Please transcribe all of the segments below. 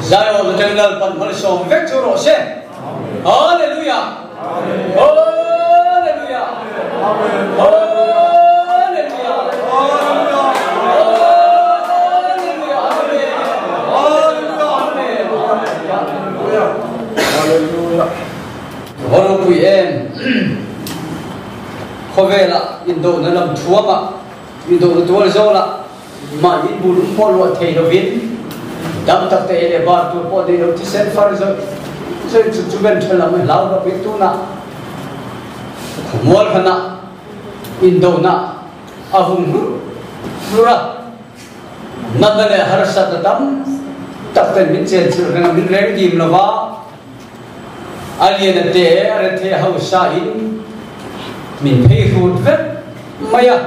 Zion atang Lalpan malsawm vek chu rawh se. Hallelujah. Hallelujah. Hallelujah. Hallelujah. Amen. Hallelujah. Ropui em. Khawvela indona lam thuama indona tual zawla mahni bul pawh luah thei lovin dam tak te ei leh bar tur pawh nei lo thisen far zawih zawih chu chu ben ṭha lam hlau hlawpin tunah khawmual hmanah indona a hung hlur hlur a, natna leh harsatna tam tak ten min chen chilh reng a, min reng dim lova a lian a te a rethei a hausa in min phei hrut vek mai a.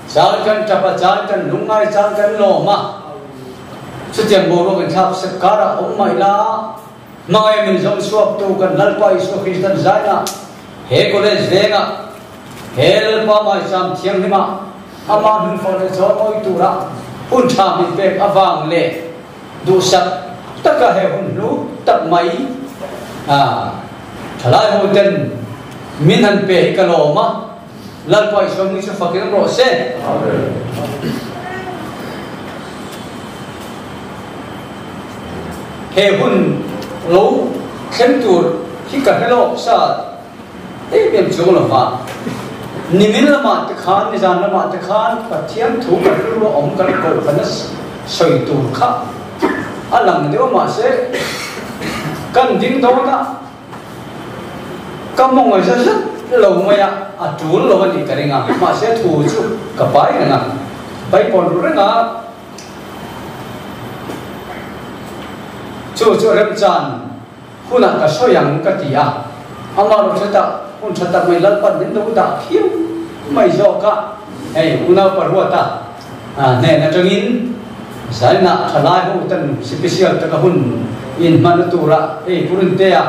Chang kan tap a, chang kan lungngai, chang kan lawm a. Chutiang boruak in thlak sep karah awm mai la, hmangaih min zawng chhuaktu kan Lalpa Isua Kristan zaina he college vengah, he Lalpa maicham thianghlimah amah hnunfawh leh chawimawi tura hun tha min pek avang leh duhsak taka he hun hlu tak mai thalai ho ten min han pe hi ka lawm a. Lalpa Isua hming chu fakin rawh se. He hun lo thleng tur hi ka hre lawk sa em em chuang lo va. Nimin lamah te khan, nizan lamah te khan Pathian thu kan rilru a awm kan kohhran a sawi tur kha a lang deuh a mahse kan ding dawn a. Ka mawng zat zat lo mai a, a tul lo a nih ka ring a, mahse thu chu ka pai reng a, pai pawn ru reng a, chu chu remchan hunah ka sawi ang ka ti a, amah rawh hre tak hun tha tak mai Lalpan min lo dah phiau mai zawk a, hei unau Paruata hnen atangin Zainah thalai ho ten special taka hun inhmanna tura hei Puruntea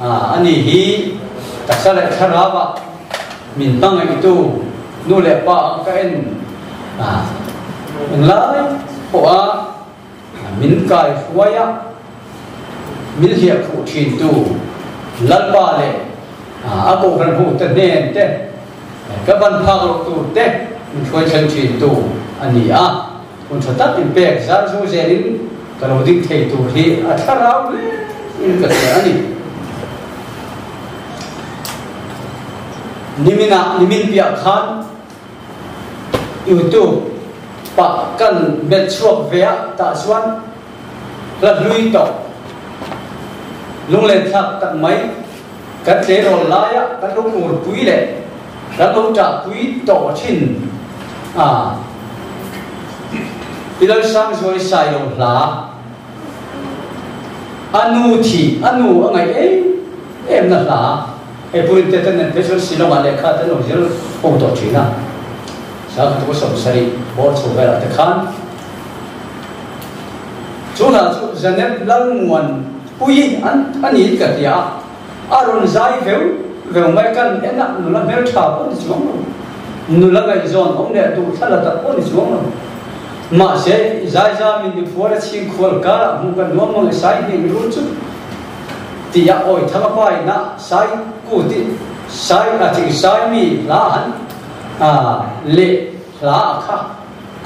a ni hi taksa leh thlarau ah min hmangaihtu nu leh pa ang ka en englai pawh a min kai hruai a min hliah khuh thintu Lalpa leh a kohhran ho te hnen te Ka ban phak loh tur te min hruai thleng thin tu a ni a, hun tha tak in pek zan zu zelin ka lo ding thei tur hi a thlarau hle in ka hria a ni. Niminah nimin piah khan YouTube pah kan melh chhuak ve a tah chuan hla hlui tawh lunglen thlak tak mai Kan tleirawl laia kan lo murpui leh kan lo ṭahpui tawh ṭhin a, Pi Lalsangzuali Sailo hla A nu thih, a nu a ngaih em em na hla hei Purin te ten nen phei chuan Shillong ah lehkha te an lo zir ho tawh ṭhin a, Sangkhat 70 bawr chho velah te khan chu hla chu Janet Lalmuan Pui an a niin ka hria a, a rawn zai veu veu mai kan en a, nula hmeltha pawh ni chuang lo, nula ngaihzawn awm leh duh thla la tak pawh ni chuang lo. Mahse, zai zamin mi phuar a chhing khual karah hmuh kan nuam mang e sai hning rul chu ti a awi thang a pa in a sai kut i sai a ching sai mi hla han a leh hla a kha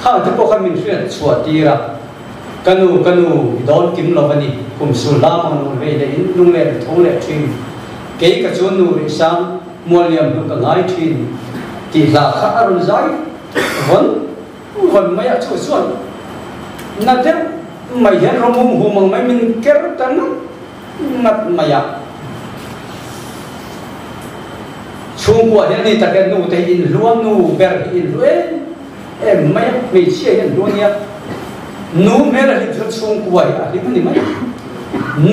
Khang te pawh kha min hriat chhuah tir a, Ka nu, ka nu, i dawn kim lo a ni, kum sul hla mang lung vei leh in lung leh tho leh thin, kei ka chuan nu rih sang mual liam hnu ka ngai thin tih hla kha a rawn zai vawn vawn mai a, chu chuan na deuh mai hian rawmum hum ang mai min ker ta ngat ngat mai a. Chhungkua hian ni tak e nu te hi inhluan nu ber hi inhlu em em mai a, hmeichhia hi an hlu a nia. Nu hmel a hlim chuan chhungkua hi a hlim a ni mai.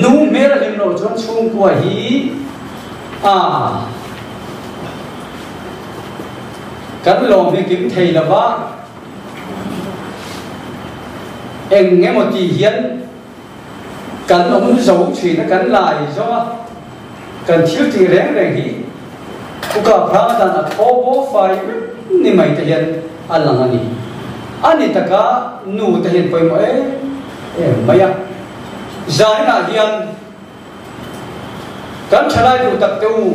Nu hmel a hlim loh chuan chhungkua hi a kan lawm hi kim thei lova eng emaw tih hian Kan awm zo thin a, kan lai zo a, kan thil tih reng reng hi Uka Phranga dan a thaw baw fai vek ni mai te hian a lang a ni. A ni taka nu te hian pawimawh em em mai a. Zaninah hian kan thalai duh tak te u,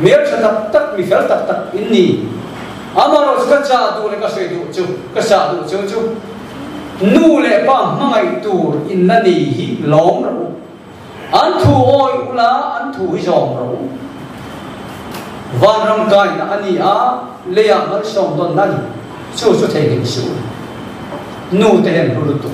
hmel tha tak tak, mi fel tak tak in ni. Amaherawhchu ka chah duh leh ka sawi duh chu, ka chah duh chu chu nu leh pa hmangaih tur in la nei hi lawm rawh u. An thu awi ula, an thu hi zawm rawh u. Vanram kaina a ni a, leiah malsawm dawn na ni. Chu chu theihnghilh suh u. Nu te hian hlu lutuk.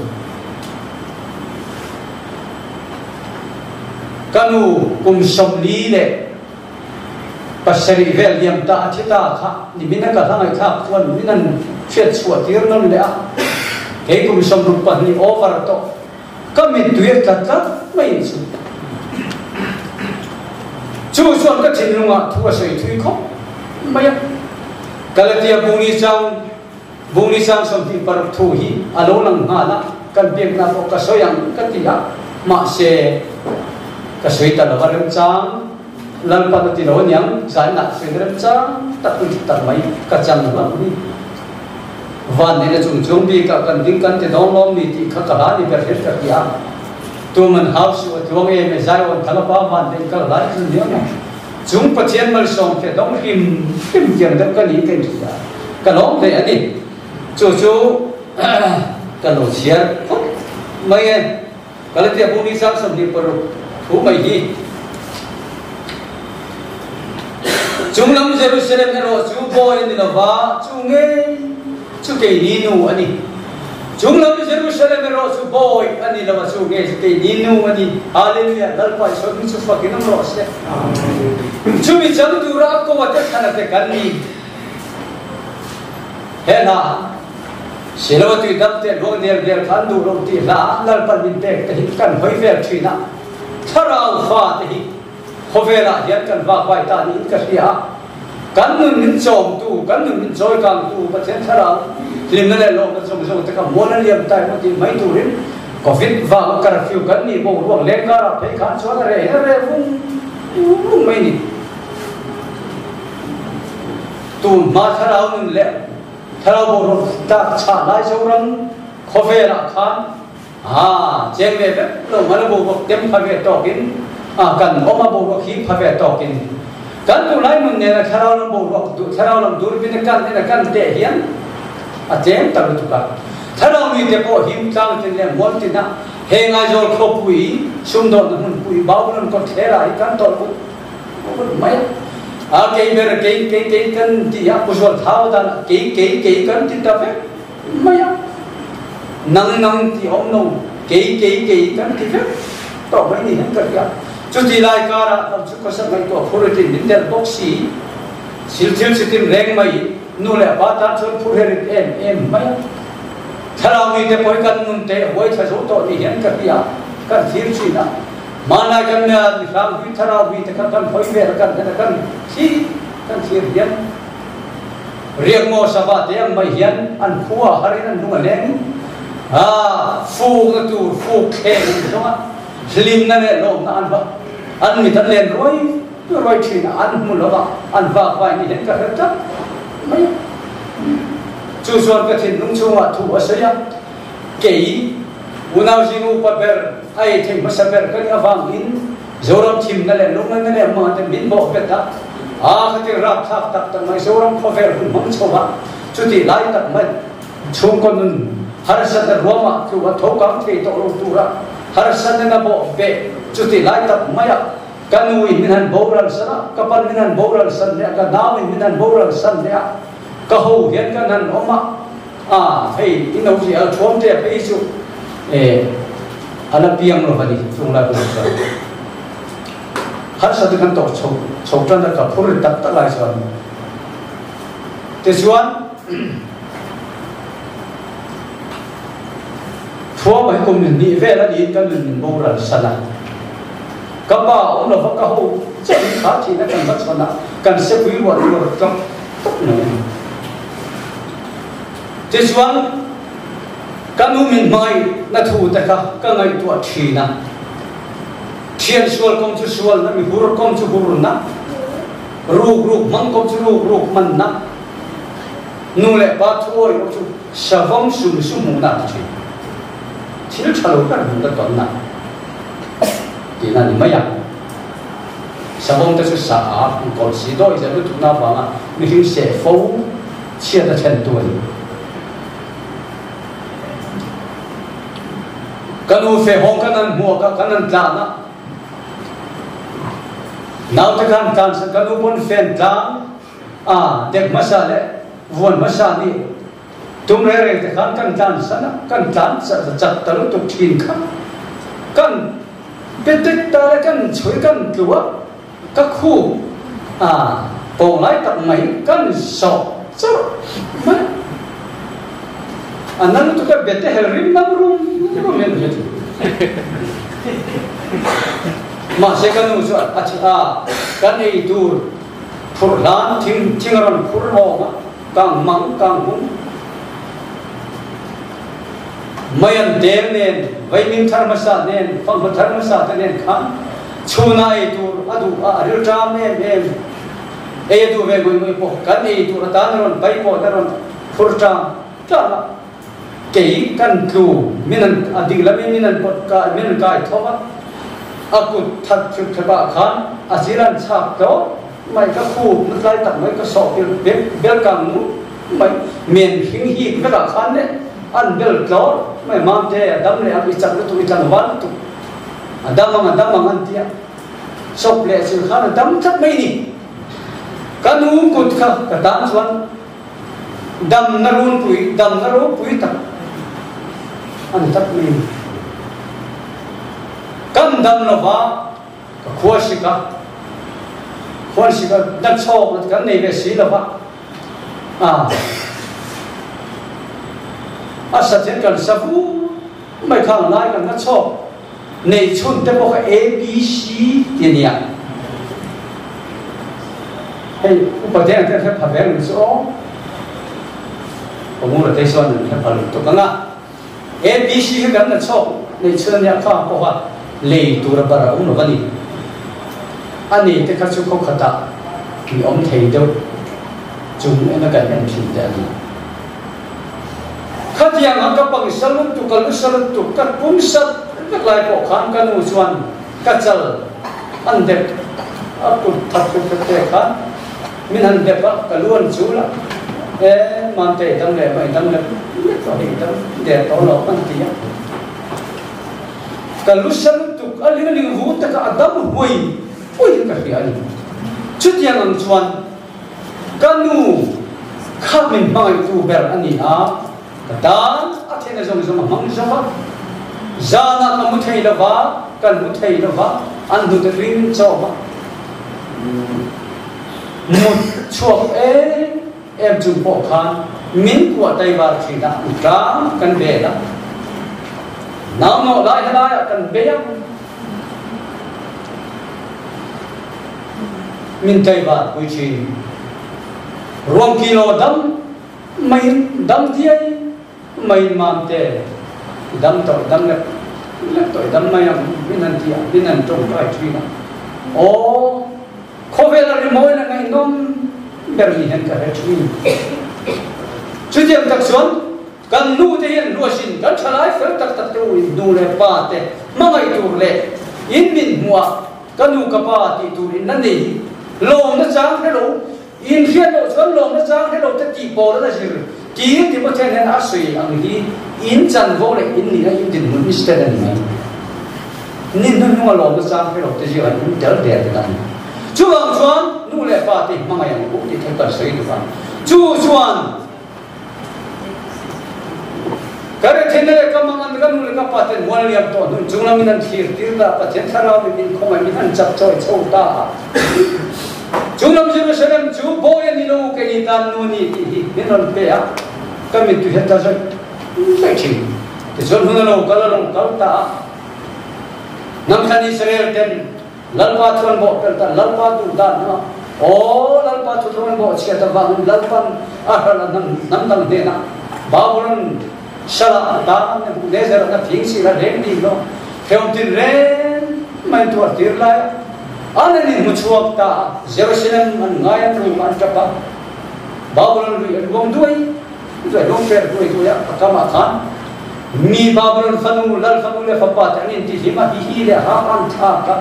Ka nu kum 47 vel liam ta a thi ta kha nimin a ka hla ngaihthlak chuan min an hriat chhuah tir nawn leh a. Kei kum 62 over tawh ka mittui a tla tlat mai in chu. Chu chuan ka thinlungah thu a sawi thui khawp mai a. Galatia bungni chang Bungni sang 26 thu hi a lo lang nghal a, kan biakna pawh ka sawi ang ka ti a, mahse ka sawi ta lo a remchang, Lalpan a ti lo aniang, zainah sawi na remchang tak hun tak mai ka chang hlauh hi. Van nena chung chung bikah kan ding kan ti dawng lawm ni tih kha ka hla ni ber hian ka ti a, tuman hau suh a tluang em e, Zion thalapa van neih kal hlai chu ni ang. Chung Pathian malsawm te dawng hrim hrim tiang deuh ka ni ka inhria a, ka lawm hle a ni. Chu chu ka lo chhiar phawt mai e. Galatia bu ni sang 26 thu mai hi. Chung lam Jerusalem erawh chu bawi a ni lova, chu ngei chu keini nu a ni. Chung lam Jerusalem erawh chu bawi a ni lo a, chu nge chu keini nu a ni. Hallelujah! Lalpa i sawi chu fakin awm rawh se. Chumi chang tura a ko a te thlan a te kan ni. He hla Silo tui dam te luang del del kha an duh lo tih hla ah Lalpan min pek te hi kan hawi vel thin a, thlarau fa te hi Khawvelah hian kan vakvai ta niin ka hria a, kan nun min chawmtu, kan nun min chawikangtu Pathian Thlarau hlimna leh lawmna zawng zawng te kha mual a liam ta emaw tih mai turin Covid vanga curfew kan nih boruak leng karah phei khan chuan a reh hian a reh vung vung mai ni. Tun hma Thlarau nun leh Thlarau boruak tlak chhah lai Zoram khawvelah khan Aa, cheng ve vek lo hmala boruak tem pha ve tawkin, a kan awm a boruak hip pha ve tawkin, kan duhlai nun nena thlarau lam boruak duh thlarau lam durbin a kan en a kan teh hian a tlem ta lutuk a. Thlarau mite pawh him tlang tin leh mual tinah he Ngaizawl khawpui sumdawnna hmunpui Babylon kawtthler ah hi kan tawlh vut vut mai a. A kei ber kei kei kei kan ti a, Pu Zualthau dan ah kei kei kei kan ti ta vek. Mai a, nang nang ti awm lo, kei kei kei kan ti vek tawh mai ni hian ka hria. Chuti lai karah lam chu khawsak ngaihtuah phur ritin min del bawk si, thil thil chitin reng mai nu leh pa tan chuan phur he rit em em mai a. Thlarau mite pawh hi kan nun te huai thla zo tawh ni hian ka hria, kan thlir thin a. Hmanlai kan mi hrang hui thlarau mite kha kan hawi vel a kan hena kan thlir kan thlir hian, Riakmaw sava te ang mai hian an khua harin an lung a leng a, fukna tur fuk thleng an zawng a, hlimna leh lawmna an va an mit an len ruai ruai thin a, an hmu lova an vak vai ni hian ka hre tlat mai a. Chu chuan ka thinlung chhungah thu a sawi a, kei unau zing upa ber a ei thei hmasa ber ka nih avangin Zoram thimna leh lungngaihna leh hmanga te min bawh bet a, a khati rapthlak tak tak mai Zoram khawvel hun hmang chho a, chutih lai tak mai chhungkaw nun harsatna ruamah tlu a tho kang thei tawh lo tura harsatna na bawh beh chutih lai tak maia ka nu in min han boral san a, ka pan min han boral san leh a, ka nau in min han boral san leh a, ka ho hian kan han awm a, a hei i no zi al thuam te phei chu e a la piang lo a ni chung lai hun chuan harsa te kan tawk chho chho tan a ka phur ri tak tak lai chuan tichuan thuam hi kum ni vel a niin kan nun min boral san a ka pa awm lova ka ho chen kha thihna kan va chhawn a kan sepui ruah tur tlak tak mai a ni. Tichuan, ka nu min hmangaihna thu te kha ka ngaihtuah thin a. Thian sual kawng chu sualna, mi hur kawng chu hurna, ruk ruk hmang kawng chu ruk ruk hmanna, nu leh pa thu awih loh chu savawm sum sum hmuhna a ti thin. Thil tha lo ber hmun ka tawn na tihna a ni mai a. Savawm te chu sa a kawlh si dawi zel lutukna avanga mihring seh fo chhiat a thlen tu a ni. Ka nu fe hawng kan an hmuak a, kan an tlan a. Naute khan tlan san ka nu pawn fen tlang a dek hmasa leh vuan hmasa nih tum reng reng te khan kan tlan san a, kan tlan chak ta lutuk thin kha. Kan petek ta le kan chhui kan tlu a, ka khup a pawng lai tak mai kan sawh chawrh mai a. Na lutuk a bete hel rim nam rum rum hian hria thin. Mahse ka nu chu a kan ei tur phurh hlan thing thing a rawn phur hlawm a, kang mang kang hung mai an tel nen, veimin thar hmasa nen, fanghma thar hmasa te nen khan chhuna ei tur a duh a, a ril ṭam em em. Ei a duh ve ngawih ngawih pawh kan ei tur atan a rawn pai pawh a rawn phur ṭam ṭam a. Kei kan tlu min an a ding lamin min an pawt kai min an kai thawk a, a kut that thluk thlep ah khan a chil an chhak tlawt mai ka khup na tlai tak mai ka sawh pil bel bel kang ngut mai men hring hik vek ah khan leh an bel tlawt mai mamte a dam leh ang i chak lutuk i tlangval lutuk a dam ang a dam ang an tia sawp leh chil khan a dam tlat mai ni ka nu kut kha ka tan chuan Damna runpui, damna ropui tak a ni tlat mai a ni. Kan dam lova ka khua sik a, khuan sik a nachhawk kan nei ve si lova, a a sa then kan sa vu mai khang lai kan nachhawk nei chhun te pawh kha ABC ti a nia. Hei upa te ang te an hre pha ve ang chu aw. Pamura te chuan an hre pha lutuk ang a. ABC hi kan la chhawk nei chhun a nia kha pawh a lei tur a bar a awm lo a ni. A nei te kha chu khaw khatah mi awm thei deuh chung en a kan en thin te a ni. Khatiang ang ka pangsa lutuk, ka lusa lutuk, ka pum sat vek lai pawh khan ka nu chuan ka chal an dep a kut that hruk hruk te khan min han dep a, ka lu an chul a, E Mamte i dam leh maw, i dam leh lek tawh hi, i dam der tawh lo an ti a. Ka lusa lutuk a ling ling vu taka a dam huai huai hi ka hria a ni. Chutiang ang chuan Ka nu kha min hmangaihtu ber a ni a, ka tan a theihna zawng zawng a hmang zo va. Zanah ka mu thei lo va, kan mu thei lo va, an hnute tui min chawm a. Mut chhuak em em chung pawh khan min kuah taivar thin a, tlang kan vel a. Naunawh lai helaiah kan bei a. Min tlaivar pui thin. Ruang kilo dam maiin dam diai maiin mamte i dam tawh i dam lek lek tawh i dam mai ang min han ti a, min han tawngtai thin a. Aw, khawvel a rimawi leh ngaihnawm ber ni hian ka hre thin. Chutiang tak chuan Kan nu te hian hluasin kan thalai fel tak tak te u in nu leh pa te hmangaih tur leh in min hmuh a ka nu ka pa tih tur in la nei hi lawmna chang hre lo in hriat loh chuan lawmna chang hre lo te tih pawl an a zir tir ti Pathian hian a sawi ang hi in chanvo leh in nihna in dinhmun instead a ni mai ni hnuhnung a lawmna chang hre lo te zirah in tel der te dan chuvang chuan nu leh pa te hmangaih ang u tih thil kan sawi duh a chu chuan Ka rethin le ka mang an ka nu le ka pa ten mual liam tawh hnun chung lam in an thlir tir ta Pathian thlarau in min khawngaih min an chap chawi chho ta a. Chung lam Jerusalem chu bawi a ni lo kei ni tan nu ni tih hi min rawn pe a ka mittui hian ta zawih zawih thin. Tichuan hun a lo kal a lo kal ta a. Hnam thlan Israel ten Lalpa thu an bawh pel ta, Lalpa duh dan hna, Aw Lalpa thu thu an bawh chhiat avangin Lalpan a hral a hnam hnam dang hnenah Babulon salah a tan Nebuchadnezzar an a phing sir a reng ding lo hreawm tin reng mai an tuar tir lai a an an inhmu chhuak ta a Jerusalem an ngai an rum an tap a Babulon lui an luang duai duai luang fer duai duai a a kamah khan. Mi Babylon fanu, lal fanu le fapa te an intihlim a, hihi le ha an thlak a,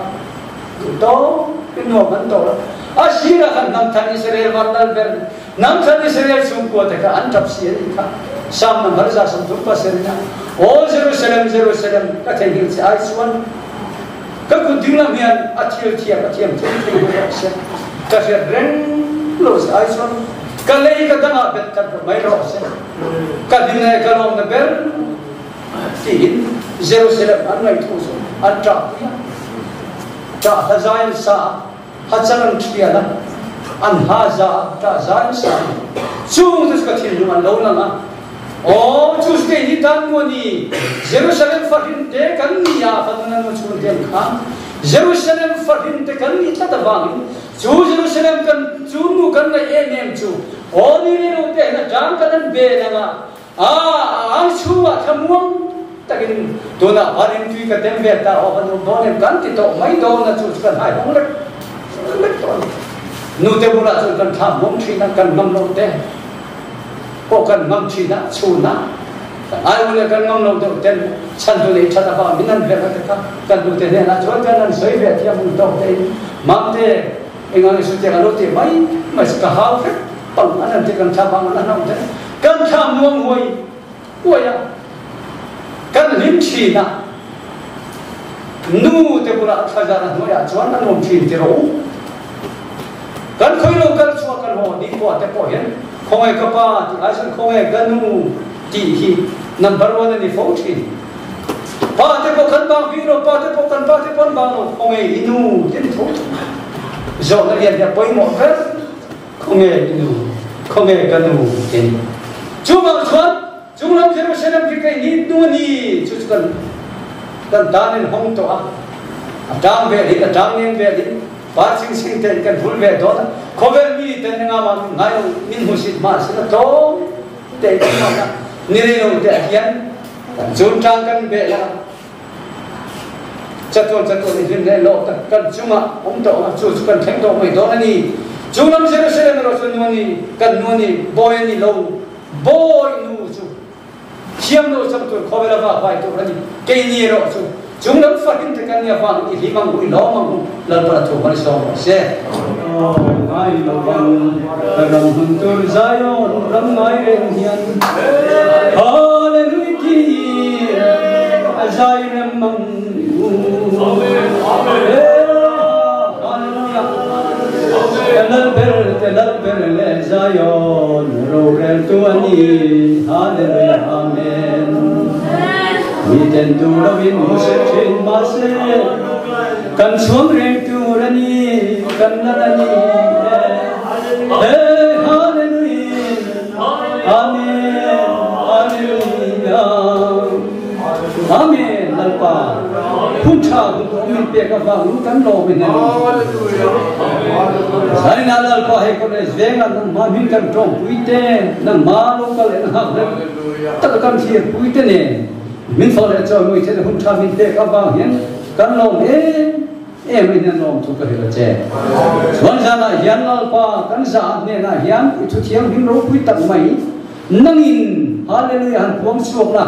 duh tawk in nuam an tawh lo. A sirah khan hnam than Israel van lal ber, hnam than Israel chhungkua te kha an tap si a nih kha. Psalm number 37 in ah, Aw Jerusalem, Jerusalem, ka theihnghilh che ai chuan ka kut dinglam hian a thil thiam a thiam thei thei rawh rawh seh. Ka hriat reng lo che ai chuan ka lei ka dangah bet tlat mai rawh seh. Ka hlim le ka lawm na ber tiin Jerusalem an ngaih thu cu an ṭah pui a. Ṭah hla zai an sa a, hacang an ṭhial a, an ha za a, ṭah zai an sa a. Chung cu ka thinlung an lo lang a. Aw, cu kei hi tan muan i Jerusalem fahrin te kan ni ah fanu nan mu chun te kha Jerusalem fahrin te kan ni tlat avangin Cu Jerusalem kan cu nu kan ngaih em em cu aw ni le lo te na ṭang kan an ve lang ah a ang chungah thlamuang takin tunah varin tui ka tem ve ta aw kan um dawn em kan ti tawh mai dawn na chu kan hai hong lek lek tawh nu te bulah cun kan thla muang ṭhin a kan ngam lo te pawh kan ngam ṭhin a chun ah ai ule kan ngam lo deuh ten chan tu nei ṭhat ava min an velh te kha kan nu te hnenah chuan kan an soi ve thiam un tawk te in mamte engang isu te alo ti mai mai ka hau hrep pang an an ti kan thla bang an an te kan thla muang huai huai a kan hlim thin a nu te bulah thlazar a hnuaiah chuan an awm thin ti ro kan khoi lo kal chhuah kan haw ni khua te pawh hian khawngaih ka pa ti ai chuan khawngaih ka nu tih hi number one a ni fo thin. Pa te pawh kan bang bik lo, pa te pawh kan pa te pawh an bang lo, khawngaih i nu ti ni tho tho. Zawhna lian hi a pawimawh ber, khawngaih i nu, khawngaih ka nu ti ni. Chuvang chuan chunglam Jerusalem khi kei ni nu a ni chu chu kan kan tan in hawng tawh a, a tang vel in a tang neng vel in Pa sing ten kan hul ve dawn a, khawvel mi ten nga ma min ngai lo min hmusit ma sin a tlawm te kan ma na ni rei lo te hian kan chun tang kan be la chatuan chatuan i hlim le lo tak kan chunga um to nga chu chu kan thleng to mai dawn ani chu lam Jerusalem ro chu nu ani kan nu ani boy ani lo boy nu chu Thiam lo chang tur khawvel a vakvai tur a ni. Keini erawh chu chunglam fakin te kan nia vang i hlim ang u, i lawm ang u, Lalpan a thu hman i sawm rawh se. Ngai lo vang ram hun tur Zion ram ngai reng hian Hallelujah ti a zai rem ang u. Hallelujah. Lal ber te lal ber le Zion roreltu a ni. Hallelujah Amen. Miten duh loin hmu se thin mahse kan chhuang reng tur a ni kan lal a ni Hey Hallelujah Amen Hallelujah Amen Lalpa hun tha hun awm min pek avang kan lawm in Zaina Lalpa hei college venga nangma hming kan tawng pui te nangma local en hak hlek tak kan thlir pui te nen min fak leh chawi mui the hun tha min pek avang hian kan lawm em em in an lawm thu ka hrilh a che. Chuan zanah hian Lalpa kan zah hnenah hian i thu thianghlim ropui tak mai nangin Hallelujah han puang chhuak la.